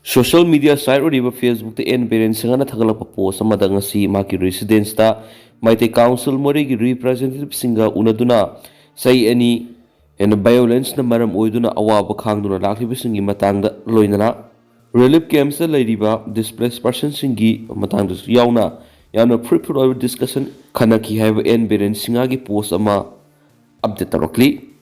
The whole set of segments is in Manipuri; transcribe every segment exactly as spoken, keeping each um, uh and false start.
Social media site ꯑꯣꯏꯔꯤꯕ Facebookꯇ ꯑꯦꯟ ꯕꯤꯔꯦꯟ ꯁꯤꯡꯍꯅ ꯊꯥꯒꯠꯂꯛꯄ ꯄꯣꯁ ꯑꯃꯗ ꯉꯁꯤ ꯃꯍꯥꯛꯀꯤ residenceꯇ ꯃꯩꯇꯩ council ꯃꯣꯔꯦꯒꯤ representativeꯁꯤꯡꯒ ꯎꯅꯗꯨꯅ ꯆꯍꯤ ꯑꯅꯤ ꯍꯦꯟꯅ violenceꯅ ꯃꯔꯝ ꯑꯣꯏꯗꯨꯅ ꯑꯋꯥꯕ ꯈꯥꯡꯗꯨꯅ ꯂꯥꯛꯂꯤꯕꯁꯤꯡꯒꯤ ꯃꯇꯥꯡꯗ, ꯂꯣꯏꯅꯅ relief campsꯇ ꯂꯩꯔꯤꯕ displaced personꯁꯤꯡꯒꯤ ꯃꯇꯥꯡꯗꯁꯨ ꯌꯥꯎꯅ ꯌꯥꯝꯅ fruitful ꯑꯣꯏꯕ discussion ꯈꯟꯅꯈꯤ ꯍꯥꯏꯕ ꯑꯦꯟ ꯕꯤꯔꯦꯟ ꯁꯤꯡꯍꯒꯤ ꯄꯣꯁ ꯑꯃ update ꯇꯧꯔꯛꯂꯤ꯫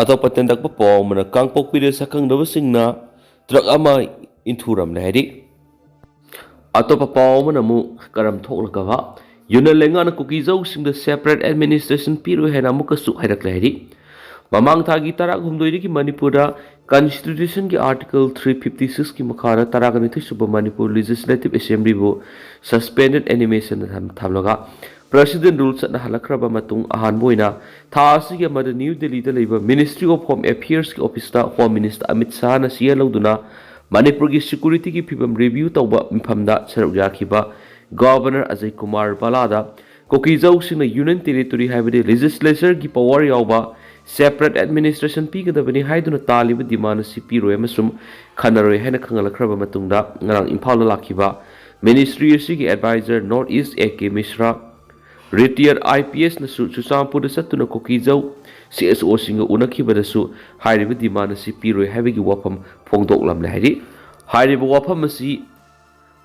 ꯑꯇꯣꯞꯄ ꯇꯦꯟꯗꯛꯄ ꯄꯥꯎ ꯑꯃꯅ, ꯀꯥꯡꯄꯣꯛꯄꯤꯗ ꯁꯛꯈꯪꯗꯕꯁꯤꯡꯅ ꯇ꯭ꯔꯛ ꯑꯃ ꯏꯟꯊꯨꯔꯝꯂꯦ ꯍꯥꯏꯔꯤ꯫ ꯑꯇꯣꯞꯄ ꯄꯥꯎ ꯑꯃꯅ ꯑꯃꯨꯛ ꯀꯔꯝ ꯊꯣꯛꯂꯒꯕ ꯌꯨꯅꯦꯟ ꯂꯩꯉꯥꯛꯅ ꯀꯨꯀꯤꯖꯧꯁꯤꯡꯗ separate administration ꯄꯤꯔꯣꯏ ꯍꯥꯏꯅ ꯑꯃꯨꯛꯀꯁꯨ ꯍꯥꯏꯔꯛꯂꯦ ꯍꯥꯏꯔꯤ꯫ ꯃꯃꯥꯡ ꯊꯥꯒꯤ ꯇꯔꯥꯍꯨꯝꯗꯣꯏꯗꯒꯤ ꯃꯅꯤꯄꯨꯔꯗ Constitution ꯒꯤ Article three fifty six ꯀꯤ ꯃꯈꯥꯗ ꯇꯔꯥꯒ ꯅꯤꯊꯣꯏ ꯁꯨꯕ ꯃꯅꯤꯄꯨꯔ Legislative Assembly ꯕꯨ suspended animation ꯊꯝ-, ꯊꯝꯂꯒ President Rule ꯆꯠꯅꯍꯜꯂꯛꯈ꯭ꯔꯕ ꯃꯇꯨꯡ, ꯑꯍꯥꯟꯕ ꯑꯣꯏꯅ ꯊꯥ ꯑꯁꯤꯒꯤ ꯑꯃꯗ ꯅ꯭ꯌꯨ ꯗꯦꯜꯂꯤꯗ ꯂꯩꯕ Ministry of Home Affairs ꯀꯤ office ꯇ Home Minister ꯑꯃꯤꯠ ꯁꯥꯍꯅ ꯁꯤꯌꯥ ꯂꯧꯗꯨꯅ ꯃꯅꯤꯄꯨꯔꯒꯤ security ꯒꯤ ꯐꯤꯕꯝ review ꯇꯧꯕ ꯃꯤꯐꯝꯗ ꯁꯔꯨꯛ ꯌꯥꯈꯤꯕ Governor Ajay Kumar ꯚꯜꯂꯥꯗ ꯀꯨꯀꯤꯖꯧꯁꯤꯡꯅ Union Territory, ꯍꯥꯏꯕꯗꯤ Legislature ꯒꯤ power ꯌꯥꯎꯕ separate administration ꯄꯤꯒꯗꯕꯅꯤ ꯍꯥꯏꯗꯨꯅ ꯇꯥꯜꯂꯤꯕ demand ꯑꯁꯤ ꯄꯤꯔꯣꯏ ꯑꯃꯁꯨꯡ ꯈꯟꯅꯔꯣꯏ ꯍꯥꯏꯅ ꯈꯪꯍꯜꯂꯛꯈ꯭ꯔꯕ ꯃꯇꯨꯡꯗ, ꯉꯔꯥꯡ ꯏꯝꯐꯥꯜꯗ ꯂꯥꯛꯈꯤꯕ ministry ꯑꯁꯤꯒꯤ advisor North East A K ꯃꯤꯁ꯭ꯔꯥ, retired I P S ꯅꯁꯨ ꯆꯨꯔꯆꯥꯟꯄꯨꯔꯗ ꯆꯠꯇꯨꯅ ꯀꯨꯀꯤꯖꯧ C S O ꯁꯤꯡꯒ ꯎꯅꯈꯤꯕꯗꯁꯨ ꯍꯥꯏꯔꯤꯕ demand ꯑꯁꯤ ꯄꯤꯔꯣꯏ ꯍꯥꯏꯕꯒꯤ ꯋꯥꯐꯝ ꯐꯣꯡꯗꯣꯛꯂꯝꯂꯦ ꯍꯥꯏꯔꯤ꯫ ꯍꯥꯏꯔꯤꯕ ꯋꯥꯐꯝ ꯑꯁꯤ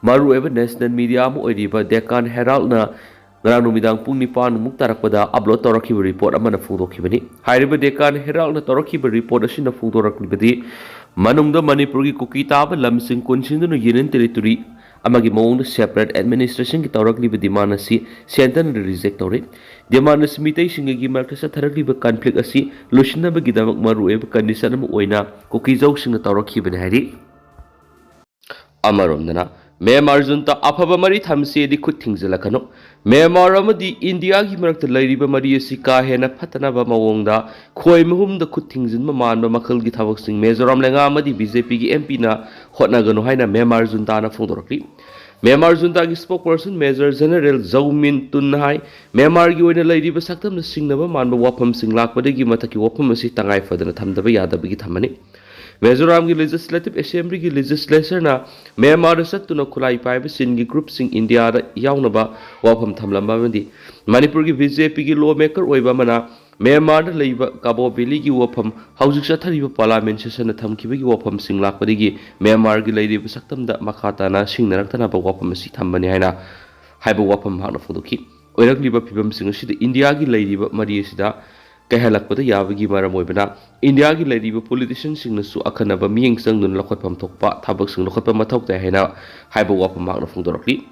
ꯃꯔꯨꯑꯣꯏꯕ national media ꯑꯃ ꯑꯣꯏꯔꯤꯕ Deccan Herald ꯅ ꯉꯔꯥꯡ ꯅꯨꯃꯤꯗꯥꯡ ꯄꯨꯡ ꯅꯤꯄꯥꯟ ꯃꯨꯛ ꯇꯥꯔꯛꯄꯗ upload ꯇꯧꯔꯛꯈꯤꯕ report ꯑꯃꯅ ꯐꯣꯡꯗꯣꯛꯈꯤꯕꯅꯤ꯫ ꯍꯥꯏꯔꯤꯕ Deccan Herald ꯅ ꯇꯧꯔꯛꯈꯤꯕ report ꯑꯁꯤꯅ ꯐꯣꯡꯗꯣꯔꯛꯂꯤꯕꯗꯤ, ꯃꯅꯨꯡꯗ ꯃꯅꯤꯄꯨꯔꯒꯤ ꯀꯨꯀꯤ ꯇꯥꯕ ꯂꯝꯁꯤꯡ ꯀꯣꯟꯁꯤꯟꯗꯨꯅ Union Territory ꯑꯃꯒꯤ ꯃꯑꯣꯡꯗ separate administration ꯒꯤ ꯇꯧꯔꯛꯂꯤꯕ demand ꯑꯁꯤ centre ꯅ reject ꯇꯧꯔꯦ꯫ Demand ꯑꯁꯤ ꯃꯤꯇꯩꯁꯤꯡꯒꯤ ꯃꯔꯛꯇ ꯆꯠꯊꯔꯛꯂꯤꯕ conflict ꯑꯁꯤ ꯂꯣꯏꯁꯤꯟꯅꯕꯒꯤꯗꯃꯛ ꯃꯔꯨꯑꯣꯏꯕ condition ꯑꯃ ꯑꯣꯏꯅ ꯀꯨꯀꯤꯖꯧꯁꯤꯡꯅ ꯇꯧꯔꯛꯈꯤꯕꯅꯤ ꯍꯥꯏꯔꯤ꯫ ꯑꯃꯔꯣꯝꯗꯅ, ꯃ꯭ꯌꯥꯟꯃꯥꯔ junta ꯑꯐꯕ ꯃꯔꯤ ꯊꯝꯁꯦꯗꯤ ꯈꯨꯠ ꯊꯤꯡꯖꯤꯜꯂꯛꯀꯅꯨ꯫ ꯃ꯭ꯌꯥꯟꯃꯥꯔ ꯑꯃꯗꯤ ꯏꯟꯗꯤꯌꯥꯒꯤ ꯃꯔꯛꯇ ꯂꯩꯔꯤꯕ ꯃꯔꯤ ꯑꯁꯤ ꯀꯥ ꯍꯦꯟꯅ ꯐꯠꯇꯅꯕ ꯃꯑꯣꯡꯗ ꯈꯣꯏ ꯃꯍꯨꯝꯗ ꯈꯨꯠ ꯊꯤꯡꯖꯤꯟꯕ ꯃꯥꯟꯕ ꯃꯈꯜꯒꯤ ꯊꯕꯛꯁꯤꯡ ꯃꯤꯖꯣꯔꯥꯝ ꯂꯩꯉꯥꯛ ꯑꯃꯗꯤ B J P ꯒꯤ M P ꯅ ꯍꯣꯠꯅꯒꯅꯨ ꯍꯥꯏꯅ ꯃ꯭ꯌꯥꯟꯃꯥꯔ junta ꯅ ꯐꯣꯡꯗꯣꯔꯛꯂꯤ꯫ ꯃ꯭ꯌꯥꯟꯃꯥꯔ junta ꯒꯤ spokesperson Major General Zaw Min Htun ꯅ ꯍꯥꯏ, ꯃ꯭ꯌꯥꯟꯃꯥꯔꯒꯤ ꯑꯣꯏꯅ ꯂꯩꯔꯤꯕ ꯁꯛꯇꯝꯅ ꯁꯤꯡꯅꯕ ꯃꯥꯟꯕ ꯋꯥꯐꯝꯁꯤꯡ ꯂꯥꯛꯄꯗꯒꯤ ꯃꯊꯛꯀꯤ ꯋꯥꯐꯝ ꯑꯁꯤ ꯇꯉꯥꯏ ꯐꯗꯅ ꯊꯝꯗꯕ ꯌꯥꯗꯕꯒꯤ ꯊꯝꯕꯅꯤ꯫ ꯃꯤꯖꯣꯔꯥꯝꯒꯤ Legislative Assembly ꯒꯤ Legislature ꯅ ꯃ꯭ꯌꯥꯟꯃꯥꯔꯗ ꯆꯠꯇꯨꯅ ꯈꯨꯠꯂꯥꯏ ꯄꯥꯏꯕ ꯆꯤꯟꯒꯤ group ꯁꯤꯡ ꯏꯟꯗꯤꯌꯥꯗ ꯌꯥꯎꯅꯕ ꯋꯥꯐꯝ ꯊꯝꯂꯝꯕ ꯑꯃꯗꯤ ꯃꯅꯤꯄꯨꯔꯒꯤ B J P ꯒꯤ lawmaker ꯑꯣꯏꯕ ꯑꯃꯅ ꯃ꯭ꯌꯥꯟꯃꯥꯔꯗ ꯂꯩꯕ ꯀꯕꯣ ꯚꯦꯂꯤꯒꯤ ꯋꯥꯐꯝ ꯍꯧꯖꯤꯛ ꯆꯠꯊꯔꯤꯕ parliament session ꯗ ꯊꯝꯈꯤꯕꯒꯤ ꯋꯥꯐꯝꯁꯤꯡ ꯂꯥꯛꯄꯗꯒꯤ ꯃ꯭ꯌꯥꯟꯃꯥꯔꯒꯤ ꯂꯩꯔꯤꯕ ꯁꯛꯇꯝꯗ ꯃꯈꯥ ꯇꯥꯅ ꯁꯤꯡꯅꯔꯛꯇꯅꯕ ꯋꯥꯐꯝ ꯑꯁꯤ ꯊꯝꯕꯅꯤ ꯍꯥꯏꯅ ꯍꯥꯏꯕ ꯋꯥꯐꯝ ꯃꯍꯥꯛꯅ ꯐꯣꯡꯗꯣꯛꯈꯤ꯫ ꯑꯣꯏꯔꯛꯂꯤꯕ ꯐꯤꯕꯝꯁꯤꯡ ꯑꯁꯤꯗ ꯏꯟꯗꯤꯌꯥꯒꯤ ꯂꯩꯔꯤꯕ ꯃꯔꯤ ꯑꯁꯤꯗ ꯀꯥꯏꯍꯜꯂꯛꯄꯗ ꯌꯥꯕꯒꯤ ꯃꯔꯝ ꯑꯣꯏꯕꯅ ꯏꯟꯗꯤꯌꯥꯒꯤ ꯂꯩꯔꯤꯕ ꯄꯣꯂꯤꯇꯤꯁꯤꯌꯟꯁꯤꯡꯅꯁꯨ ꯑꯈꯟꯅꯕ ꯃꯤꯠꯌꯦꯡ ꯆꯪꯗꯨꯅ ꯂꯧꯈꯠꯐꯝ ꯊꯣꯛꯄ ꯊꯕꯛꯁꯤꯡ ꯂꯧꯈꯠꯄ ꯃꯊꯧ ꯇꯥꯏ ꯍꯥꯏꯅ ꯍꯥꯏꯕ ꯋꯥꯐꯝ ꯃꯍꯥꯛꯅ ꯐꯣꯡꯗꯣꯔꯛꯂꯤ꯫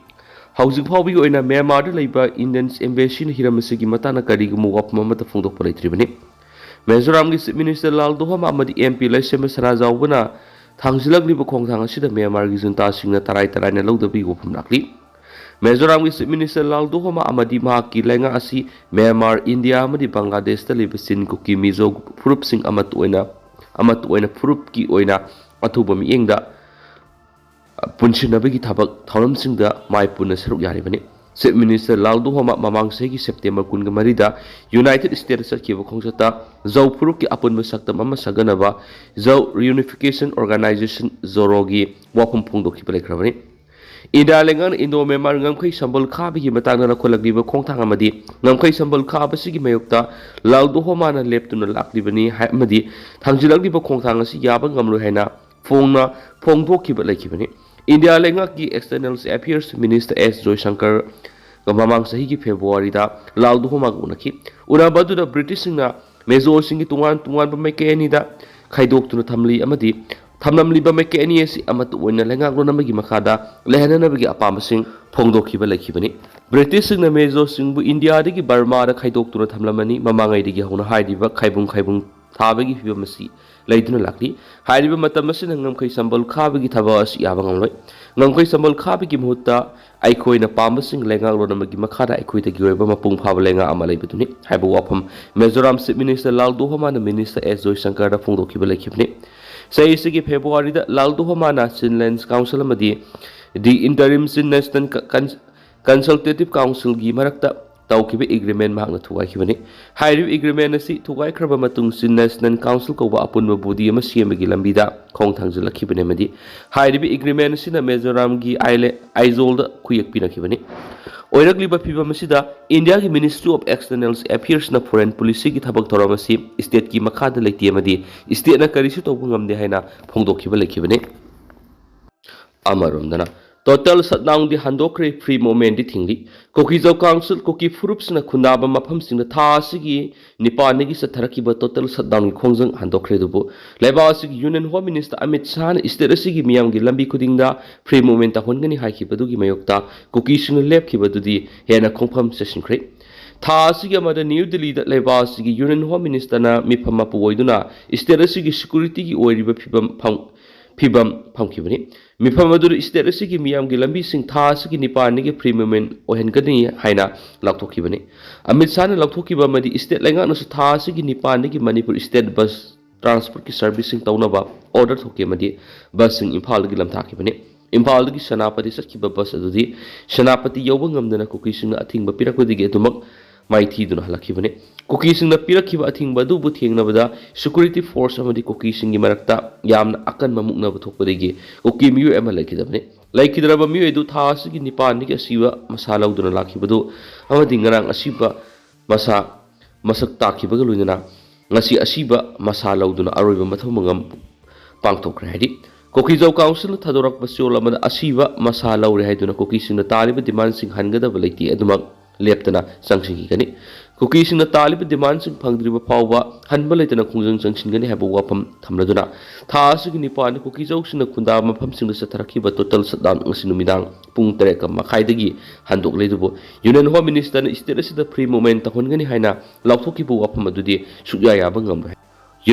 ꯍꯧꯖꯤꯛ ꯐꯥꯎꯕꯒꯤ ꯑꯣꯏꯅ ꯃ꯭ꯌꯥꯟꯃꯥꯔꯗ ꯂꯩꯕ ꯏꯟꯗꯤꯌꯟ ꯑꯦꯝꯕꯦꯁꯤꯅ ꯍꯤꯔꯝ ꯑꯁꯤꯒꯤ ꯃꯇꯥꯡꯗ ꯀꯔꯤꯒꯨꯝꯕ ꯋꯥꯐꯝ ꯑꯃꯠꯇ ꯐꯣꯡꯗꯣꯛꯄ ꯂꯩꯇ꯭ꯔꯤꯕꯅꯤ꯫ ꯃꯤꯖꯣꯔꯥꯝꯒꯤ ꯆꯤꯐ ꯃꯤꯅꯤꯁꯇꯔ ꯂꯥꯜ ꯗꯣꯍꯣꯃꯥ ꯑꯃꯗꯤ ꯑꯦꯝ ꯄꯤ ꯂꯩꯁꯦꯝꯕ ꯁꯅꯥꯖꯥꯎꯕꯅ ꯊꯥꯡꯖꯤꯜꯂꯛꯂꯤꯕ ꯈꯣꯡꯊꯥꯡ ꯑꯁꯤꯗ ꯃ꯭ꯌꯥꯟꯃꯥꯔꯒꯤ ꯖꯨꯟꯇꯥꯁꯤꯡꯅ ꯇꯔꯥꯏ ꯇꯔꯥꯏꯅ ꯂꯧꯗꯕꯒꯤ ꯋꯥꯐꯝ ꯂꯥꯛꯂꯤ꯫ ꯃꯤꯖꯣꯔꯥꯝꯒꯤ ꯆꯤꯐ ꯃꯤꯅꯤꯁꯇꯔ ꯂꯥꯜ ꯗꯣꯍꯣꯃꯥ ꯑꯃꯗꯤ ꯃꯍꯥꯛꯀꯤ ꯂꯩꯉꯥꯛ ꯑꯁꯤ ꯃ꯭ꯌꯥꯟꯃꯥꯔ, ꯏꯟꯗꯤꯌꯥ ꯑꯃꯗꯤ ꯕꯪꯒ꯭ꯂꯥꯗꯦꯁꯇ ꯂꯩꯕ ꯆꯤꯟ, ꯀꯨꯀꯤ, ꯃꯤꯖꯣ ꯐꯨꯔꯨꯞꯁꯤꯡ ꯑꯃꯠꯇ ꯑꯣꯏꯅ, ꯑꯃꯠꯇ ꯑꯣꯏꯅ ꯐꯨꯔꯨꯞꯀꯤ ꯑꯣꯏꯅ ꯑꯊꯨꯕ ꯃꯤꯠꯌꯦꯡꯗ ꯄꯨꯟꯁꯤꯟꯅꯕꯒꯤ ꯊꯕꯛ ꯊꯧꯔꯝꯁꯤꯡꯗ ꯃꯥꯏ ꯄꯨꯅ ꯁꯔꯨꯛ ꯌꯥꯔꯤꯕꯅꯤ꯫ ꯆꯤꯐ ꯃꯤꯅꯤꯁꯇꯔ ꯂꯥꯜ ꯗꯣꯍꯣꯃꯥ ꯃꯃꯥꯡ ꯆꯍꯤꯒꯤ ꯁꯦꯞꯇꯦꯝꯕꯔ ꯀꯨꯟꯒ ꯃꯔꯤꯗ ꯌꯨꯅꯥꯏꯇꯦꯗ ꯁ꯭ꯇꯦꯠꯇ ꯆꯠꯈꯤꯕ ꯈꯣꯡꯆꯠꯇ ꯖꯧ ꯐꯨꯔꯨꯞꯀꯤ ꯑꯄꯨꯟꯕ ꯁꯛꯇꯝ ꯑꯃ ꯁꯥꯒꯠꯅꯕ ꯖꯧ ꯔꯤꯌꯨꯅꯤꯐꯤꯀꯦꯁꯟ ꯑꯣꯔꯒꯅꯥꯏꯖꯦꯁꯟ, ꯖꯣꯔꯣꯒꯤ ꯋꯥꯐꯝ ꯐꯣꯡꯗꯣꯛꯈꯤꯕ ꯂꯩꯈ꯭ꯔꯕꯅꯤ꯫ ꯏꯟꯗꯤꯌꯥ ꯂꯩꯉꯥꯛꯅ ꯏꯟꯗꯣ ꯃ꯭ꯌꯥꯟꯃꯥꯔ ꯉꯝꯈꯩ ꯁꯝꯕꯜ ꯈꯥꯕꯒꯤ ꯃꯇꯥꯡꯗ ꯂꯧꯈꯠꯂꯛꯂꯤꯕ ꯈꯣꯡꯊꯥꯡ ꯑꯃꯗꯤ ꯉꯝꯈꯩ ꯁꯝꯕꯜ ꯈꯥꯕꯁꯤꯒꯤ ꯃꯥꯌꯣꯛꯇ ꯂꯥꯜ ꯗꯣꯍꯣꯃꯥꯅ ꯂꯦꯞꯇꯨꯅ ꯂꯥꯛꯂꯤꯕꯅꯤ ꯍꯥꯏ-, ꯑꯃꯗꯤ ꯊꯥꯡꯖꯤꯜꯂꯛꯂꯤꯕ ꯈꯣꯡꯊꯥꯡ ꯑꯁꯤ ꯌꯥꯕ ꯉꯝꯂꯣꯏ ꯍꯥꯏꯅ ꯐꯣꯡꯅ ꯐꯣꯡꯗꯣꯛꯈꯤꯕ ꯂꯩꯈꯤꯕꯅꯤ꯫ ꯏꯟꯗꯤꯌꯥ ꯂꯩꯉꯥꯛꯀꯤ ꯑꯦꯛꯁꯇꯔꯅꯦꯜ ꯑꯦꯐꯤꯌꯔꯁ ꯃꯤꯅꯤꯁꯇꯔ ꯑꯦꯁ ꯖꯣꯏꯁꯪꯀꯔꯒ ꯃꯃꯥꯡ ꯆꯍꯤꯒꯤ ꯐꯦꯕ꯭ꯔꯨꯋꯥꯔꯤꯗ ꯂꯥꯜ ꯗꯣꯍꯣꯃꯥꯒ ꯎꯅꯈꯤ꯫ ꯎꯅꯕ ꯑꯗꯨꯗ ꯕ꯭ꯔꯤꯇꯤꯁꯁꯤꯡꯅ ꯃꯤꯖꯣꯁꯤꯡꯒꯤ ꯇꯣꯉꯥꯟ ꯇꯣꯉꯥꯟꯕ ꯃꯥꯏꯀꯩ ꯑꯅꯤꯗ ꯈꯥꯏꯗꯣꯛꯇꯨꯅ ꯊꯝꯂꯤ ꯑꯃꯗꯤ ꯊꯝꯂꯝꯂꯤꯕ ꯃꯥꯏꯀꯩ ꯑꯅꯤ ꯑꯁꯤ ꯑꯃꯠꯇ ꯑꯣꯏꯅ ꯂꯩꯉꯥꯛꯂꯣꯟ ꯑꯃꯒꯤ ꯃꯈꯥꯗ ꯂꯩꯍꯟꯅꯅꯕꯒꯤ ꯑꯄꯥꯝꯕꯁꯤꯡ ꯐꯣꯡꯗꯣꯛꯈꯤꯕ ꯂꯩꯈꯤꯕꯅꯤ꯫ ꯕ꯭ꯔꯤꯇꯤꯁꯁꯤꯡꯅ ꯃꯤꯖꯣꯁꯤꯡꯕꯨ ꯏꯟꯗꯤꯌꯥꯗꯒꯤ ꯕꯔꯃꯥꯗ ꯈꯥꯏꯗꯣꯛꯇꯨꯅ ꯊꯝꯂꯝꯃꯅꯤ꯫ ꯃꯃꯥꯡꯉꯩꯗꯒꯤ ꯍꯧꯅ ꯍꯥꯏꯔꯤꯕ ꯈꯥꯏꯕꯨꯡ ꯈꯥꯏꯕꯨꯡ ꯊꯥꯕꯒꯤ ꯐꯤꯕꯝ ꯑꯁꯤ ꯂꯩꯗꯨꯅ ꯂꯥꯛꯂꯤ꯫ ꯍꯥꯏꯔꯤꯕ ꯃꯇꯝ ꯑꯁꯤꯗ ꯉꯝꯈꯩ ꯁꯝꯕꯜ ꯈꯥꯕꯒꯤ ꯊꯕꯛ ꯑꯁꯤ ꯌꯥꯕ ꯉꯝꯂꯣꯏ꯫ ꯉꯝꯈꯩ ꯁꯝꯕꯜ ꯈꯥꯕꯒꯤ ꯃꯍꯨꯠꯇ ꯑꯩꯈꯣꯏꯅ ꯄꯥꯝꯕꯁꯤꯡ ꯂꯩꯉꯥꯛꯂꯣꯟ ꯑꯃꯒꯤ ꯃꯈꯥꯗ ꯑꯩꯈꯣꯏꯗꯒꯤ ꯑꯣꯏꯕ ꯃꯄꯨꯡ ꯐꯥꯕ ꯂꯩꯉꯥꯛ ꯑꯃ ꯂꯩꯕꯗꯨꯅꯤ ꯍꯥꯏꯕ ꯋꯥꯐꯝ ꯃꯤꯖꯣꯔꯥꯝ ꯆꯤꯐ ꯃꯤꯅꯤꯁꯇꯔ ꯂꯥꯜ ꯗꯣꯍꯣꯃꯥꯅ ꯃꯤꯅꯤꯁꯇꯔ ꯑꯦꯁ ꯖꯣꯏꯁꯪꯀꯔꯗ ꯐꯣꯡꯗꯣꯛꯈꯤꯕ ꯂꯩꯈꯤꯕꯅꯤ꯫ ꯆꯍꯤꯁꯤꯒꯤ ꯐꯦꯕ꯭ꯔꯨꯋꯥꯔꯤꯗ ꯂꯥꯜ ꯗꯣꯍꯣꯃꯥꯅ ꯆꯤꯟ ꯂꯦꯟꯁ ꯀꯥꯎꯟꯁꯤꯜ ꯑꯃꯗꯤ ꯗꯤ ꯏꯟꯇꯔꯤꯝ ꯆꯤꯟ ꯅꯦꯁꯅꯦꯜ ꯀ-, ꯀꯟ-, ꯀꯟꯁꯜꯇꯦꯇꯤꯚ ꯀꯥꯎꯟꯁꯤꯜꯒꯤ ꯃꯔꯛꯇ ꯇꯧꯈꯤꯕ ꯑꯦꯒ꯭ꯔꯤꯃꯦꯟ ꯃꯍꯥꯛꯅ ꯊꯨꯒꯥꯏꯈꯤꯕꯅꯤ꯫ ꯍꯥꯏꯔꯤꯕ ꯑꯦꯒ꯭ꯔꯤꯃꯦꯟ ꯑꯁꯤ ꯊꯨꯒꯥꯏꯈ꯭ꯔꯕ ꯃꯇꯨꯡ ꯆꯤꯟ ꯅꯦꯁꯅꯦꯜ ꯀꯥꯎꯟꯁꯤꯜ ꯀꯧꯕ ꯑꯄꯨꯟꯕ ꯕꯣꯗꯤ ꯑꯃ ꯁꯦꯝꯕꯒꯤ ꯂꯝꯕꯤꯗ ꯈꯣꯡ ꯊꯥꯡꯖꯤꯜꯂꯛꯈꯤꯕꯅꯤ ꯑꯃꯗꯤ ꯍꯥꯏꯔꯤꯕ ꯑꯦꯒ꯭ꯔꯤꯃꯦꯟ ꯑꯁꯤꯅ ꯃꯤꯖꯣꯔꯥꯝꯒꯤ ꯑꯥꯏꯂꯦ-, ꯑꯥꯏꯖꯣꯜꯗ ꯈꯨꯌꯦꯛ ꯄꯤꯅꯈꯤꯕꯅꯤ꯫ ꯑꯣꯏꯔꯛꯂꯤꯕ ꯐꯤꯕꯝ ꯑꯁꯤꯗ ꯏꯟꯗꯤꯌꯥꯒꯤ ꯃꯤꯅꯤꯁꯇ꯭ꯔꯤ ꯑꯣꯐ ꯑꯦꯛꯁꯇꯔꯅꯦꯜ ꯑꯦꯐꯤꯌꯔꯁꯅ ꯐꯣꯔꯦꯟ ꯄꯣꯂꯤꯁꯤꯒꯤ ꯊꯕꯛ ꯊꯧꯔꯝ ꯑꯁꯤ ꯁ꯭ꯇꯦꯠꯀꯤ ꯃꯈꯥꯗ ꯂꯩꯇꯦ ꯑꯃꯗꯤ ꯁ꯭ꯇꯦꯠꯅ ꯀꯔꯤꯁꯨ ꯇꯧꯕ ꯉꯝꯗꯦ ꯍꯥꯏꯅ ꯐꯣꯡꯗꯣꯛꯈꯤꯕ ꯂꯩꯈꯤꯕꯅꯤ꯫ ꯑꯃꯔꯣꯝꯗꯅ Total shutdown ꯗꯤ ꯍꯟꯗꯣꯛꯈ꯭ꯔꯦ, free movement ꯗꯤ ꯊꯤꯡꯂꯤ꯫ ꯀꯨꯀꯤꯖꯧ ꯀꯥꯎꯟꯁꯤꯜ ꯀꯨꯀꯤ ꯐꯨꯔꯨꯞꯁꯤꯡꯅ ꯈꯨꯟꯗꯥꯕ ꯃꯐꯝꯁꯤꯡꯗ ꯊꯥ ꯑꯁꯤꯒꯤ ꯅꯤꯄꯥꯟꯗꯒꯤ ꯆꯠꯊꯔꯛꯈꯤꯕ total shutdown ꯒꯤ ꯈꯣꯡꯖꯪ ꯍꯟꯗꯣꯛꯈ꯭ꯔꯦ꯫ ꯑꯗꯨꯕꯨ ꯂꯩꯕꯥꯛ ꯑꯁꯤꯒꯤ Union Home Minister Amit ꯁꯥꯍꯅ state ꯑꯁꯤꯒꯤ ꯃꯤꯌꯥꯝꯒꯤ ꯂꯝꯕꯤ ꯈꯨꯗꯤꯡꯗ free movement ꯇꯧꯍꯟꯒꯅꯤ ꯍꯥꯏꯈꯤꯕꯗꯨꯒꯤ ꯃꯥꯌꯣꯛꯇ ꯀꯨꯀꯤꯁꯤꯡꯅ ꯂꯦꯞꯈꯤꯕꯗꯨꯗꯤ ꯍꯦꯟꯅ ꯈꯣꯡꯐꯝ ꯆꯠꯁꯤꯟꯈ꯭ꯔꯦ꯫ ꯊꯥ ꯑꯁꯤꯒꯤ ꯑꯃꯗ ꯅ꯭ꯌꯨ ꯗꯤꯜꯂꯤꯗ ꯂꯩꯕꯥꯛ ꯑꯁꯤꯒꯤ Union Home Minister ꯅ ꯃꯤꯐꯝ ꯃꯄꯨ ꯑꯣꯏꯗꯨꯅ state ꯑꯁꯤꯒꯤ security ꯒꯤ ꯑꯣꯏꯔꯤꯕ ꯐꯤꯕꯝ ꯐꯪ-, ꯐꯤꯕꯝ ꯐꯝꯈꯤꯕꯅꯤ꯫ ꯃꯤꯐꯝ ꯑꯗꯨꯗ state ꯑꯁꯤꯒꯤ ꯃꯤꯌꯥꯝꯒꯤ ꯂꯝꯕꯤꯁꯤꯡ ꯊꯥ ꯑꯁꯤꯒꯤ ꯅꯤꯄꯥꯟꯗꯒꯤ free movement ꯑꯣꯏꯍꯟꯒꯅꯤ ꯍꯥꯏꯅ ꯂꯥꯎꯊꯣꯛꯈꯤꯕꯅꯤ꯫ ꯑꯃꯤꯠ ꯁꯥꯍꯅ ꯂꯥꯎꯊꯣꯛꯈꯤꯕ ꯑꯃꯗꯤ state ꯂꯩꯉꯥꯛꯅꯁꯨ ꯊꯥ ꯑꯁꯤꯒꯤ ꯅꯤꯄꯥꯟꯗꯒꯤ ꯃꯅꯤꯄꯨꯔ state bus transport ꯀꯤ servicing ꯇꯧꯅꯕ order ꯊꯣꯛꯈꯤ ꯑꯃꯗꯤ bus ꯁꯤꯡ ꯏꯝꯐꯥꯜꯗꯒꯤ ꯂꯝꯊꯥꯈꯤꯕꯅꯤ꯫ ꯏꯝꯐꯥꯜꯗꯒꯤ ꯁꯦꯅꯥꯄꯇꯤ ꯆꯠꯈꯤꯕ bus ꯑꯗꯨꯗꯤ ꯁꯦꯅꯥꯄꯇꯤ ꯌꯧꯕ ꯉꯝꯗꯅ ꯀꯨꯀꯤꯁꯤꯡꯅ ꯑꯊꯤꯡꯕ ꯄꯤꯔꯛꯄꯗꯒꯤ ꯑꯗꯨꯃꯛ ꯃꯥꯏꯊꯤꯗꯨꯅ ꯍꯜꯂꯛꯈꯤꯕꯅꯤ꯫ ꯀꯨꯀꯤꯁꯤꯡꯅ ꯄꯤꯔꯛꯈꯤꯕ ꯑꯊꯤꯡꯕ ꯑꯗꯨꯕꯨ ꯊꯦꯡꯅꯕꯗ security force ꯑꯃꯗꯤ ꯀꯨꯀꯤꯁꯤꯡꯒꯤ ꯃꯔꯛꯇ ꯌꯥꯝꯅ ꯑꯀꯟꯕ ꯃꯨꯛꯅꯕ ꯊꯣꯛꯄꯗꯒꯤ ꯀꯨꯀꯤ ꯃꯤꯑꯣꯏ ꯑꯃ ꯂꯩꯈꯤꯗꯕꯅꯤ꯫ ꯂꯩꯈꯤꯗ꯭ꯔꯕ ꯃꯤꯑꯣꯏ ꯑꯗꯨ ꯊꯥ ꯑꯁꯤꯒꯤ ꯅꯤꯄꯥꯟꯗꯒꯤ ꯑꯁꯤꯕ ꯃꯁꯥ ꯂꯧꯗꯨꯅ ꯂꯥꯛꯈꯤꯕꯗꯨ ꯑꯃꯗꯤ ꯉꯔꯥꯡ ꯑꯁꯤꯕ ꯃꯁꯥ ꯃꯁꯛ ꯇꯥꯛꯈꯤꯕꯒ ꯂꯣꯏꯅꯅ ꯉꯁꯤ ꯑꯁꯤꯕ ꯃꯁꯥ ꯂꯧꯗꯨꯅ ꯑꯔꯣꯏꯕ ꯃꯊꯧ ꯃꯉꯝ ꯄꯥꯡꯊꯣꯛꯈ꯭ꯔꯦ ꯍꯥꯏꯔꯤ꯫ ꯀꯨꯀꯤꯖꯧ ꯀꯥꯎꯟꯁꯤꯜꯅ ꯊꯥꯗꯣꯔꯛꯄ ꯆꯦꯔꯣꯜ ꯑꯃꯗ ꯑꯁꯤꯕ ꯃꯁꯥ ꯂꯧꯔꯦ ꯍꯥꯏꯗꯨꯅ ꯀꯨꯀꯤꯁꯤꯡꯅ ꯇꯥꯜꯂꯤꯕ demand ꯁꯤꯡ ꯍꯟꯒꯗꯕ ꯂꯩꯇꯦ ꯑꯗꯨꯃꯛ ꯂꯦꯞꯇꯅ ꯆꯪꯁꯤꯟꯈꯤꯒꯅꯤ꯫ ꯀꯨꯀꯤꯁꯤꯡꯅ ꯇꯥꯜꯂꯤꯕ demand ꯁꯤꯡ ꯐꯪꯗ꯭ꯔꯤꯕ ꯐꯥꯎꯕ ꯍꯟꯕ ꯂꯩꯇꯅ ꯈꯣꯡꯖꯪ ꯆꯪꯁꯤꯟꯒꯅꯤ ꯍꯥꯏꯕ ꯋꯥꯐꯝ ꯊꯝꯂꯗꯨꯅ ꯊꯥ ꯑꯁꯤꯒꯤ ꯅꯤꯄꯥꯟꯗ ꯀꯨꯀꯤꯖꯧꯁꯤꯡꯅ ꯈꯨꯟꯗꯥꯕ ꯃꯐꯝꯁꯤꯡꯗ ꯆꯠꯊꯔꯛꯈꯤꯕ total shutdown ꯉꯁꯤ ꯅꯨꯃꯤꯗꯥꯡ ꯄꯨꯡ ꯇꯔꯦꯠ ꯃꯈꯥꯏꯗꯒꯤ ꯍꯟꯗꯣꯛꯂꯦ꯫ ꯑꯗꯨꯕꯨ Union Home Minister ꯅ state ꯑꯁꯤꯗ free movement ꯇꯧꯍꯟꯒꯅꯤ ꯍꯥꯏꯅ ꯂꯥꯎꯊꯣꯛꯈꯤꯕ ꯋꯥꯐꯝ ꯑꯗꯨꯗꯤ ꯁꯨꯛꯌꯥ ꯌꯥꯕ ꯉꯝꯂꯣꯏ꯫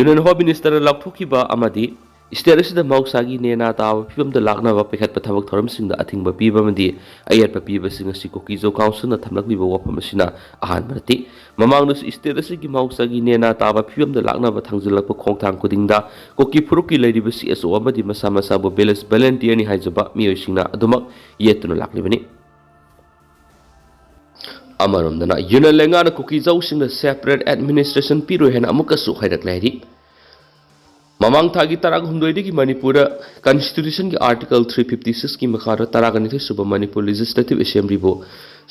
Union Home Minister ꯅ ꯂꯥꯎꯊꯣꯛꯈꯤꯕ ꯑꯃꯗꯤ state ꯑꯁꯤꯗ ꯃꯍꯧꯁꯥꯒꯤ ꯅꯦꯅꯥ ꯇꯥꯕ ꯐꯤꯕꯝꯗ ꯂꯥꯛꯅꯕ ꯄꯥꯏꯈꯠꯄ ꯊꯕꯛ ꯊꯧꯔꯝꯁꯤꯡꯗ ꯑꯊꯤꯡꯕ ꯄꯤꯕ ꯑꯃꯗꯤ ꯑꯌꯦꯠꯄ ꯄꯤꯕꯁꯤꯡ ꯑꯁꯤ ꯀꯨꯀꯤꯖꯧ ꯀꯥꯎꯟꯁꯤꯜꯅ ꯊꯝꯂꯛꯂꯤꯕ ꯋꯥꯐꯝ ꯑꯁꯤꯅ ꯑꯍꯥꯟꯕ ꯅꯠꯇꯦ꯫ ꯃꯃꯥꯡꯗꯁꯨ state ꯑꯁꯤꯒꯤ ꯃꯍꯧꯁꯥꯒꯤ ꯅꯦꯅꯥ ꯇꯥꯕ ꯐꯤꯕꯝꯗ ꯂꯥꯛꯅꯕ ꯊꯥꯡꯖꯤꯜꯂꯛꯄ ꯈꯣꯡꯊꯥꯡ ꯈꯨꯗꯤꯡꯗ ꯀꯨꯀꯤ ꯐꯨꯔꯨꯞꯀꯤ ꯂꯩꯔꯤꯕ C S O ꯑꯃꯗꯤ ꯃꯁꯥ ꯃꯁꯥꯕꯨ village volunteer ꯅꯤ ꯍꯥꯏꯖꯕ ꯃꯤꯑꯣꯏꯁꯤꯡꯅ ꯑꯗꯨꯃꯛ ꯌꯦꯠꯇꯨꯅ ꯂꯥꯛꯂꯤꯕꯅꯤ꯫ ꯑꯃꯔꯣꯝꯗꯅ Union ꯂꯩꯉꯥꯛꯅ ꯀꯨꯀꯤꯖꯧꯁꯤꯡꯗ separate administration ꯄꯤꯔꯣꯏ ꯍꯥꯏꯅ ꯑꯃꯨꯛꯀꯁꯨ ꯍꯥꯏꯔꯛꯂꯦ ꯍꯥꯏꯔꯤ꯫ ꯃꯃꯥꯡ ꯊꯥꯒꯤ ꯇꯔꯥꯍꯨꯝꯗꯣꯏꯗꯒꯤ ꯃꯅꯤꯄꯨꯔꯗ constitution ꯒꯤ article three fifty six ꯀꯤ ꯃꯈꯥꯗ ꯇꯔꯥꯅꯤꯊꯣꯏ ꯁꯨꯕ ꯃꯅꯤꯄꯨꯔ Legislative Assembly ꯕꯨ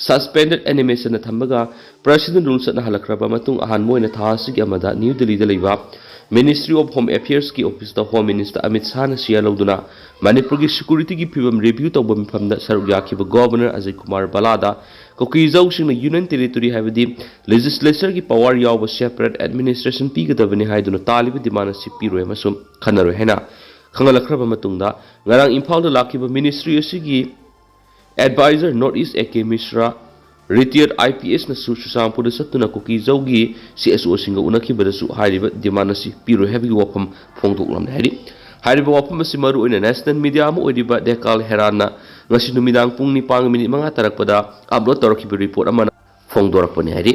suspended animation ꯅ ꯊꯝꯕꯒ President Rule ꯆꯠꯅꯍꯜꯂꯛꯈ꯭ꯔꯕ ꯃꯇꯨꯡ ꯑꯍꯥꯟꯕ ꯑꯣꯏꯅ ꯊꯥ ꯑꯁꯤꯒꯤ ꯑꯃꯗ ꯅ꯭ꯌꯨ ꯗꯤꯜꯂꯤꯗ ꯂꯩꯕ Ministry of Home Affairs ꯀꯤ office ꯇ Home Minister ꯑꯃꯤꯠ ꯁꯥꯍꯅ ꯁꯤꯌꯥ ꯂꯧꯗꯨꯅ ꯃꯅꯤꯄꯨꯔꯒꯤ security ꯒꯤ ꯐꯤꯕꯝ review ꯇꯧꯕ ꯃꯤꯐꯝꯗ ꯁꯔꯨꯛ ꯌꯥꯈꯤꯕ Governor Ajay Kumar ꯚꯜꯂꯥꯗ ꯀꯨꯀꯤꯖꯧꯁꯤꯡꯅ Union Territory ꯍꯥꯏꯕꯗꯤ legislature ꯒꯤ power ꯌꯥꯎꯕ separate administration ꯄꯤꯒꯗꯕꯅꯤ ꯍꯥꯏꯗꯨꯅ ꯇꯥꯜꯂꯤꯕ demand ꯑꯁꯤ ꯄꯤꯔꯣꯏ ꯑꯃꯁꯨꯡ ꯈꯟꯅꯔꯣꯏ ꯍꯥꯏꯅ ꯈꯪꯍꯜꯂꯛꯈ꯭ꯔꯕ ꯃꯇꯨꯡꯗ, ꯉꯔꯥꯡ ꯏꯝꯐꯥꯜꯗ ꯂꯥꯛꯈꯤꯕ ministry ꯑꯁꯤꯒꯤ advisor North East A K ꯃꯤꯁ꯭ꯔꯥ, retired I P S ꯅꯁꯨ ꯆꯨꯔꯆꯥꯟꯄꯨꯔꯗ ꯆꯠꯇꯨꯅ ꯀꯨꯀꯤꯖꯧꯒꯤ C S O ꯁꯤꯡꯒ ꯎꯅꯈꯤꯕꯗꯁꯨ ꯍꯥꯏꯔꯤꯕ demand ꯑꯁꯤ ꯄꯤꯔꯣꯏ ꯍꯥꯏꯕꯒꯤ ꯋꯥꯐꯝ ꯐꯣꯡꯗꯣꯛꯂꯝꯂꯦ ꯍꯥꯏꯔꯤ꯫ ꯍꯥꯏꯔꯤꯕ ꯋꯥꯐꯝ ꯑꯁꯤ ꯃꯔꯨꯑꯣꯏꯅ national media ꯑꯃ ꯑꯣꯏꯔꯤꯕ ꯗꯦꯀꯥꯜ ꯍꯦꯔꯥꯟꯅ ꯉꯁꯤ ꯅꯨꯃꯤꯗꯥꯡ ꯄꯨꯡ ꯅꯤꯄꯥꯟꯒ minute ꯃꯉꯥ ꯇꯥꯔꯛꯄꯗ upload ꯇꯧꯔꯛꯈꯤꯕ report ꯑꯃꯅ ꯐꯣꯡꯗꯣꯔꯛꯄꯅꯤ ꯍꯥꯏꯔꯤ꯫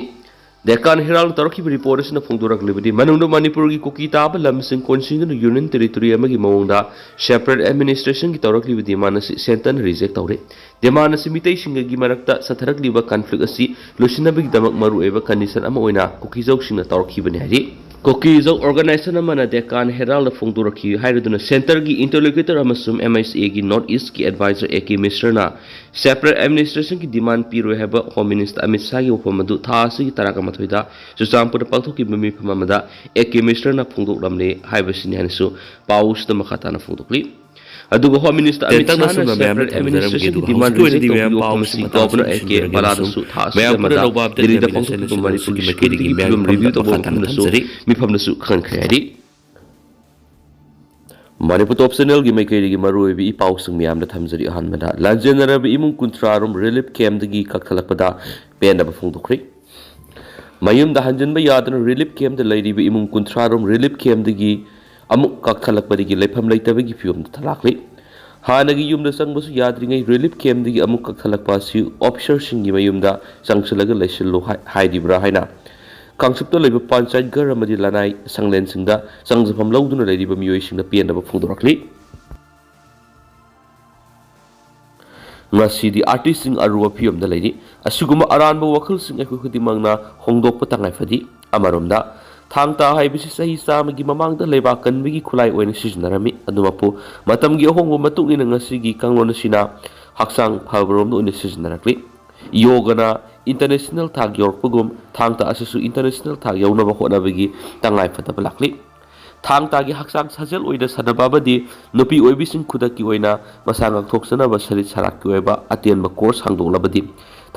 ꯗꯦꯀꯥꯟ ꯍꯦꯔꯥꯜꯅ ꯇꯧꯔꯛꯈꯤꯕ report ꯑꯁꯤꯅ ꯐꯣꯡꯗꯣꯔꯛꯂꯤꯕꯗꯤ, ꯃꯅꯨꯡꯗ ꯃꯅꯤꯄꯨꯔꯒꯤ ꯀꯨꯀꯤ ꯇꯥꯕ ꯂꯝꯁꯤꯡ ꯀꯣꯟꯁꯤꯟꯗꯨꯅ Union Territory ꯑꯃꯒꯤ ꯃꯑꯣꯡꯗ separate administration ꯒꯤ ꯇꯧꯔꯛꯂꯤꯕ demand ꯑꯁꯤ centre ꯅ reject ꯇꯧꯔꯦ꯫ Demand ꯑꯁꯤ ꯃꯤꯇꯩꯁꯤꯡꯒꯒꯤ ꯃꯔꯛꯇ ꯆꯠꯊꯔꯛꯂꯤꯕ conflict ꯑꯁꯤ ꯂꯣꯏꯁꯤꯟꯅꯕꯒꯤꯗꯃꯛ ꯃꯔꯨꯑꯣꯏꯕ condition ꯑꯃ ꯑꯣꯏꯅ ꯀꯨꯀꯤꯖꯧꯁꯤꯡꯅ ꯇꯧꯔꯛꯈꯤꯕꯅꯤ ꯍꯥꯏꯔꯤ꯫ ꯀꯨꯀꯤꯖꯧ organization ꯑꯃꯅ ꯗꯦꯀꯥꯟ ꯍꯦꯔꯥꯜꯗ ꯐꯣꯡꯗꯣꯔꯛꯈꯤ ꯍꯥꯏꯔꯗꯨꯅ centre ꯒꯤ interlocutor ꯑꯃꯁꯨꯡ M I C A ꯒꯤ North East ꯀꯤ advisor A K ꯃꯤꯁ꯭ꯔꯅ separate administration ꯒꯤ demand ꯄꯤꯔꯣꯏ ꯍꯥꯏꯕ Home Minister ꯑꯃꯤꯠ ꯁꯥꯍꯒꯤ ꯋꯥꯐꯝ ꯑꯗꯨ ꯊꯥ ꯑꯁꯤꯒꯤ ꯇꯔꯥꯃꯥꯊꯣꯏꯗ ꯆꯨꯔꯆꯥꯟꯄꯨꯔꯗ ꯄꯥꯡꯊꯣꯛꯈꯤꯕ ꯃꯤꯐꯝ ꯑꯃꯗ A K ꯃꯤꯁ꯭ꯔꯅ ꯐꯣꯡꯗꯣꯛꯂꯝꯂꯦ ꯍꯥꯏꯕꯁꯤꯅꯤ ꯍꯥꯏꯅꯁꯨ ꯄꯥꯎꯁꯤꯗ ꯃꯈꯥ ꯇꯥꯅ ꯐꯣꯡꯗꯣꯛꯂꯤ꯫ ꯑꯗꯨꯒ Home Minister ꯑꯃꯤꯠ ꯇꯦꯟꯇꯛꯅ ꯁꯥꯍꯅ ꯑꯁꯨꯝꯅ ꯃꯌꯥꯝꯗ separate administration ꯊꯝꯖꯔꯝꯒꯦ꯫ ꯒꯤ ꯑꯗꯨꯒ demand ꯍꯧꯖꯤꯛꯀꯤ reject ꯑꯣꯏꯅꯗꯤ ꯇꯧꯕꯒꯤ ꯃꯌꯥꯝ ꯋꯥꯐꯝ ꯄꯥꯎ ꯑꯁꯤ ꯑꯁꯤ ꯃꯈꯥ ꯇꯥꯅ Governor ꯁꯨꯝ A K ꯁꯤꯟꯖꯔꯒꯦ ꯕꯂꯥꯗꯁꯨ ꯑꯃꯁꯨꯡ ꯊꯥ ꯑꯁꯤꯒꯤ ꯃꯌꯥꯝ ꯄꯨꯝꯅ ꯑꯃꯗ ꯂꯧꯕ update ꯗꯦꯜꯂꯤꯗ ꯂꯩꯃꯤꯟꯅꯁꯦ ꯄꯥꯡꯊꯣꯛꯈꯤꯕ ꯁꯤꯒꯤ ꯃꯅꯤꯄꯨꯔꯒꯤ ꯃꯇꯥꯡꯗ ꯐꯤꯕꯝ ꯃꯈꯥ review ꯇꯥꯅ ꯇꯧꯕꯒꯤ ꯋꯥꯐꯝ ꯊꯝꯖꯔꯤ꯫ ꯈꯟꯅꯁꯨ ꯃꯤꯐꯝꯗꯁꯨ ꯈꯪꯍꯟꯈ꯭ꯔꯦ ꯍꯥꯏꯔꯤ꯫ ꯃꯅꯤꯄꯨꯔ Top Channel ꯒꯤ ꯃꯥꯏꯀꯩꯗꯒꯤ ꯃꯔꯨꯑꯣꯏꯕ ꯏ ꯄꯥꯎꯁꯤꯡ ꯃꯌꯥꯝꯗ ꯊꯝꯖꯔꯤ꯫ ꯑꯍꯥꯟꯕꯗ, ꯂꯥꯟꯖꯦꯟꯅꯔꯕ ꯏꯃꯨꯡ ꯀꯨꯟꯊ꯭ꯔꯥ ꯔꯣꯝ relief camp ꯗꯒꯤ ꯀꯛꯊꯠꯂꯛꯄꯗ ꯄꯦꯟꯗꯕ ꯐꯣꯡꯗꯣꯛꯈ꯭ꯔꯦ꯫ ꯃꯌꯨꯝꯗ ꯍꯟꯖꯤꯟꯕ ꯌꯥꯗꯅ relief camp ꯇ ꯂꯩꯔꯤꯕ ꯏꯃꯨꯡ ꯀꯨꯟꯊ꯭ꯔꯥ ꯔꯣꯝ relief camp ꯗꯒꯤ ꯑꯃꯨꯛ ꯀꯛꯊꯠꯂꯛꯄꯗꯒꯤ ꯂꯩꯐꯝ ꯂꯩꯇꯕꯒꯤ ꯐꯤꯕꯝꯗ ꯂꯥꯛꯂꯤ꯫ ꯍꯥꯟꯅꯒꯤ ꯌꯨꯝꯗ ꯆꯪꯕꯁꯨ ꯌꯥꯗ꯭ꯔꯤꯉꯩ relief camp ꯗꯒꯤ ꯑꯃꯨꯛ ꯀꯛꯊꯠꯂꯛꯄ ꯑꯁꯤ officer ꯁꯤꯡꯒꯤ ꯃꯌꯨꯝꯗ ꯆꯪꯁꯤꯜꯂꯒ ꯂꯩꯁꯤꯜꯂꯨ ꯍꯥꯏ-, ꯍꯥꯏꯔꯤꯕ꯭ꯔꯥ ꯍꯥꯏꯅ ꯀꯥꯡꯆꯨꯞꯇ ꯂꯩꯕ ꯄꯟꯆꯥꯌꯠ ꯘꯔ ꯑꯃꯗꯤ ꯂꯅꯥꯏ ꯁꯪꯂꯦꯟꯁꯤꯡꯗ ꯆꯪꯖꯐꯝ ꯂꯧꯗꯨꯅ ꯂꯩꯔꯤꯕ ꯃꯤꯑꯣꯏꯁꯤꯡꯅ ꯄꯦꯟꯗꯕ ꯐꯣꯡꯗꯣꯔꯛꯂꯤ꯫ ꯉꯁꯤꯗꯤ artist ꯁꯤꯡ ꯑꯔꯨꯕ ꯐꯤꯕꯝꯗ ꯂꯩꯔꯤ꯫ ꯑꯁꯤꯒꯨꯝꯕ ꯑꯔꯥꯟꯕ ꯋꯥꯈꯜꯁꯤꯡ ꯑꯩꯈꯣꯏ ꯈꯨꯗꯤꯡꯃꯛꯅ ꯍꯣꯡꯗꯣꯛꯄ ꯇꯉꯥꯏ ꯐꯗꯦ꯫ ꯑꯃꯔꯣꯝꯗ, ꯊꯥꯡ ꯇꯥ ꯍꯥꯏꯕꯁꯤ ꯆꯍꯤ ꯆꯥꯝꯃꯒꯤ ꯃꯃꯥꯡꯗ ꯂꯩꯕꯥꯛ ꯀꯟꯕꯒꯤ ꯈꯨꯠꯂꯥꯏ ꯑꯣꯏꯅ ꯁꯤꯖꯤꯟꯅꯔꯝꯃꯤ꯫ ꯑꯗꯨꯃꯛꯄꯨ, ꯃꯇꯝꯒꯤ ꯑꯍꯣꯡꯕ ꯃꯇꯨꯡ ꯏꯟꯅ ꯉꯁꯤꯒꯤ ꯀꯥꯡꯂꯣꯟ ꯑꯁꯤꯅ ꯍꯛꯆꯥꯡ ꯐꯕꯔꯣꯝꯗ ꯑꯣꯏꯅ ꯁꯤꯖꯤꯟꯅꯔꯛꯂꯤ꯫ ꯌꯣꯒꯅ international ꯊꯥꯛ ꯌꯧꯔꯛꯄꯒꯨꯝ, ꯊꯥꯡ ꯇꯥ ꯑꯁꯤꯁꯨ international ꯊꯥꯛ ꯌꯧꯅꯕ ꯍꯣꯠꯅꯕꯒꯤ ꯇꯉꯥꯏ ꯐꯗꯕ ꯂꯥꯛꯂꯤ꯫ ꯊꯥꯡ ꯇꯥꯒꯤ ꯍꯛꯆꯥꯡ ꯁꯥꯖꯦꯜ ꯑꯣꯏꯅ ꯁꯥꯟꯅꯕ ꯑꯃꯗꯤ ꯅꯨꯄꯤ ꯑꯣꯏꯕꯤꯁꯤꯡ ꯈꯨꯗꯛꯀꯤ ꯑꯣꯏꯅ ꯃꯁꯥ ꯉꯥꯛꯊꯣꯛꯆꯅꯕ ꯁꯔꯤꯠ ꯁꯔꯥꯛꯀꯤ ꯑꯣꯏꯕ ꯑꯇꯦꯟꯕ ꯀꯣꯔꯁ ꯍꯥꯡꯗꯣꯛꯂꯕꯗꯤ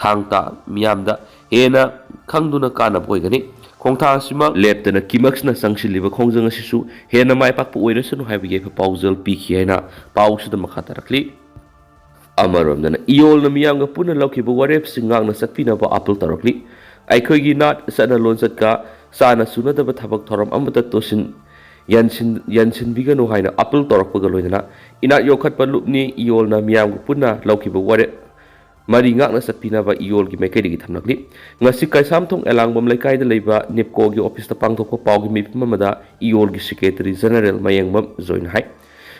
ꯊꯥꯡ ꯇꯥ ꯃꯤꯌꯥꯝꯗ ꯍꯦꯟꯅ ꯈꯪꯗꯨꯅ ꯀꯥꯟꯅꯕ ꯑꯣꯏꯒꯅꯤ꯫ ꯈꯣꯡꯊꯥꯡ ꯑꯁꯤꯃꯛ ꯂꯦꯞꯇꯅ ꯀꯤꯃꯛꯁꯅ ꯆꯪꯁꯤꯜꯂꯤꯕ ꯈꯣꯡꯖꯪ ꯑꯁꯤꯁꯨ ꯍꯦꯟꯅ ꯃꯥꯏ ꯄꯥꯛꯄ ꯑꯣꯏꯔꯁꯅꯨ ꯍꯥꯏꯕꯒꯤ ꯌꯥꯏꯐ ꯄꯥꯎꯖꯦꯜ ꯄꯤꯈꯤ ꯍꯥꯏꯅ ꯄꯥꯎꯁꯤꯗ ꯃꯈꯥ ꯇꯥꯔꯛꯂꯤ꯫ ꯑꯃꯔꯣꯝꯗꯅ ꯏꯌꯣꯜꯅ ꯃꯤꯌꯥꯝꯒ ꯄꯨꯟꯅ ꯂꯧꯈꯤꯕ ꯋꯥꯔꯦꯞꯁꯤꯡ ꯉꯥꯛꯅ ꯆꯠꯄꯤꯅꯕ ꯑꯥꯄꯤꯜ ꯇꯧꯔꯛꯂꯤ꯫ ꯑꯩꯈꯣꯏꯒꯤ ꯅꯥꯠ ꯆꯠꯅ ꯂꯣꯟꯆꯠꯀ ꯆꯥꯅ ꯁꯨꯅꯗꯕ ꯊꯕꯛ ꯊꯧꯔꯝ ꯑꯃꯠꯇ ꯇꯣꯁꯤꯟ ꯌꯥꯟꯁꯤꯟ-, ꯌꯥꯟꯁꯤꯟꯕꯤꯒꯅꯨ ꯍꯥꯏꯅ ꯑꯥꯄꯤꯜ ꯇꯧꯔꯛꯄꯒ ꯂꯣꯏꯅꯅ ꯏꯅꯥꯠ ꯌꯣꯛꯈꯠꯄ ꯂꯨꯞꯅꯤ ꯏꯌꯣꯜꯅ ꯃꯤꯌꯥꯝꯒ ꯄꯨꯟꯅ ꯂꯧꯈꯤꯕ ꯋꯥꯔꯦꯞ ꯃꯔꯤ ꯉꯥꯛꯅ ꯆꯠꯄꯤꯅꯕ ꯏꯌꯣꯜꯒꯤ ꯃꯥꯏꯀꯩꯗꯒꯤ ꯊꯝꯂꯛꯂꯤ꯫ ꯉꯁꯤ ꯀꯩꯁꯥꯝꯊꯣꯡ ꯑꯦꯂꯥꯡꯕꯝ ꯂꯩꯀꯥꯏꯗ ꯂꯩꯕ ꯅꯤꯞꯀꯣꯒꯤ ꯑꯣꯐꯤꯁꯇ ꯄꯥꯡꯊꯣꯛꯄ ꯄꯥꯎꯒꯤ ꯃꯤꯐꯝ ꯑꯃꯗ ꯏꯌꯣꯜꯒꯤ ꯁꯦꯀ꯭ꯔꯦꯇꯔꯤ ꯖꯦꯅꯔꯦꯜ ꯃꯌꯦꯡꯕꯝ ꯖꯣꯏꯅ ꯍꯥꯏ,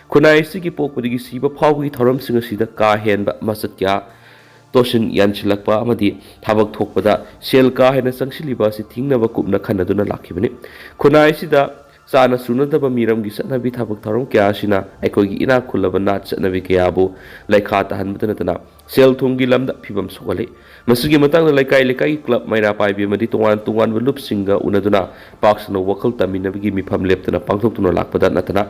ꯈꯨꯟꯅꯥꯏ ꯑꯁꯤꯒꯤ ꯄꯣꯛꯄꯗꯒꯤ ꯁꯤꯕ ꯐꯥꯎꯕꯒꯤ ꯊꯧꯔꯝꯁꯤꯡ ꯑꯁꯤꯗ ꯀꯥ ꯍꯦꯟꯕ ꯃꯆꯠ ꯀꯌꯥ ꯇꯣꯁꯤꯟ ꯌꯥꯟꯁꯤꯜꯂꯛꯄ ꯑꯃꯗꯤ ꯊꯕꯛ ꯊꯣꯛꯄꯗ ꯁꯦꯜ ꯀꯥ ꯍꯦꯟꯅ ꯆꯪꯁꯤꯜꯂꯤꯕ ꯑꯁꯤ ꯊꯤꯡꯅꯕ ꯀꯨꯞꯅ ꯈꯟꯅꯗꯨꯅ ꯂꯥꯛꯈꯤꯕꯅꯤ꯫ ꯈꯨꯟꯅꯥꯏ ꯑꯁꯤꯗ ꯆꯥꯅ ꯁꯨꯅꯗꯕ ꯃꯤꯔꯝꯒꯤ ꯆꯠꯅꯕꯤ ꯊꯕꯛ ꯊꯧꯔꯝ ꯀꯌꯥ ꯑꯁꯤꯅ ꯑꯩꯈꯣꯏꯒꯤ ꯏꯅꯥꯛ ꯈꯨꯜꯂꯕ ꯅꯥꯠ ꯆꯠꯅꯕꯤ ꯀꯌꯥꯕꯨ ꯂꯩꯈꯥ ꯇꯥꯍꯟꯕꯇ ꯅꯠꯇꯅ ꯁꯦꯜ ꯊꯨꯝꯒꯤ ꯂꯝꯗ ꯐꯤꯕꯝ ꯁꯣꯛꯍꯜꯂꯤ꯫ ꯃꯁꯤꯒꯤ ꯃꯇꯥꯡꯗ ꯂꯩꯀꯥꯏ ꯂꯩꯀꯥꯏꯒꯤ ꯀ꯭ꯂꯕ, ꯃꯩꯔꯥ ꯄꯥꯏꯕꯤ ꯑꯃꯗꯤ ꯇꯣꯉꯥꯟ ꯇꯣꯉꯥꯟꯕ ꯂꯨꯞꯁꯤꯡꯒ ꯎꯅꯗꯨꯅ ꯄꯥꯛ ꯁꯟꯅ ꯋꯥꯈꯜ ꯇꯝꯃꯤꯟꯅꯕꯒꯤ ꯃꯤꯐꯝ ꯂꯦꯞꯇꯅ ꯄꯥꯡꯊꯣꯛꯇꯨꯅ ꯂꯥꯛꯄꯗ ꯅꯠꯇꯅ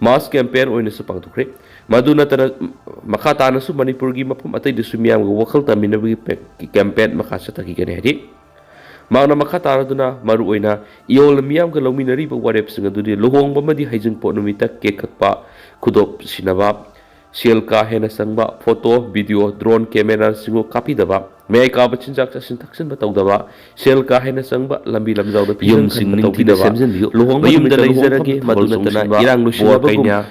ꯃꯥꯁ ꯀꯦꯝꯄꯦꯟ ꯑꯣꯏꯅꯁꯨ ꯄꯥꯡꯊꯣꯛꯈ꯭ꯔꯦ꯫ ꯃꯗꯨ ꯅꯠꯇꯅ ꯃꯈꯥ ꯇꯥꯅꯁꯨ ꯃꯅꯤꯄꯨꯔꯒꯤ ꯃꯐꯝ ꯑꯇꯩꯗꯁꯨ ꯃꯤꯌꯥꯝꯒ ꯋꯥꯈꯜ ꯇꯝꯃꯤꯟꯅꯕꯒꯤ ꯄꯦ-, ꯀꯦꯝꯄꯦꯟ ꯃꯈꯥ ꯆꯠꯊꯈꯤꯒꯅꯤ ꯍꯥꯏꯔꯤ꯫ ꯃꯍꯥꯛꯅ ꯃꯈꯥ ꯇꯥꯔꯗꯨꯅ ꯃꯔꯨꯑꯣꯏꯅ ꯏꯌꯣꯜꯅ ꯃꯤꯌꯥꯝꯒ ꯂꯧꯃꯤꯟꯅꯔꯤꯕ ꯋꯥꯔꯦꯞꯁꯤꯡ ꯑꯗꯨꯗꯤ ꯂꯨꯍꯣꯡꯕ ꯑꯃꯗꯤ ꯍꯩꯖꯤꯡꯄꯣꯠ ꯅꯨꯃꯤꯠꯇ ꯀꯦꯛ ꯀꯛꯄ, ꯈꯨꯗꯣꯞ ꯁꯤꯟꯅꯕ, ꯁꯦꯜ ꯀꯥ ꯍꯦꯟꯅ ꯆꯪꯕ, ꯐꯣꯇꯣ, ꯚꯤꯗꯤꯑꯣ, ꯗ꯭ꯔꯣꯟ ꯀꯦꯃꯦꯔꯥꯁꯤꯡꯕꯨ ꯀꯥꯞꯄꯤꯗꯕ, ꯃꯌꯥꯏ ꯀꯥꯕ ꯆꯤꯟꯖꯥꯛ ꯆꯥꯁꯤꯟ ꯊꯛꯆꯤꯟꯕ ꯇꯧꯗꯕ, ꯁꯦꯜ ꯀꯥ ꯍꯦꯟꯅ ꯆꯪꯕ, ꯂꯝꯕꯤ ꯂꯝꯖꯥꯎꯗ ꯐꯤꯖꯪ ꯌꯨꯝꯁꯤꯡ ꯈꯟꯕ ꯅꯤꯡꯊꯤꯅ ꯇꯧꯕꯤꯗꯕ, ꯁꯦꯝꯖꯤꯟꯕꯤꯌꯨ꯫ ꯂꯨꯍꯣꯡꯕ ꯃꯌꯨꯝꯗ ꯅꯨꯃꯤꯠꯇ ꯂꯨꯍꯣꯡꯐꯝ ꯂꯩꯖꯔꯒꯦ, ꯊꯧꯔꯝ ꯃꯗꯨ ꯅꯠꯇꯅ ꯆꯣꯡꯁꯤꯟꯕ, ꯏꯔꯥꯡ ꯕꯣꯔ ꯂꯣꯏꯁꯤꯟꯅꯕꯒꯨꯝ ꯀꯩꯅꯥ,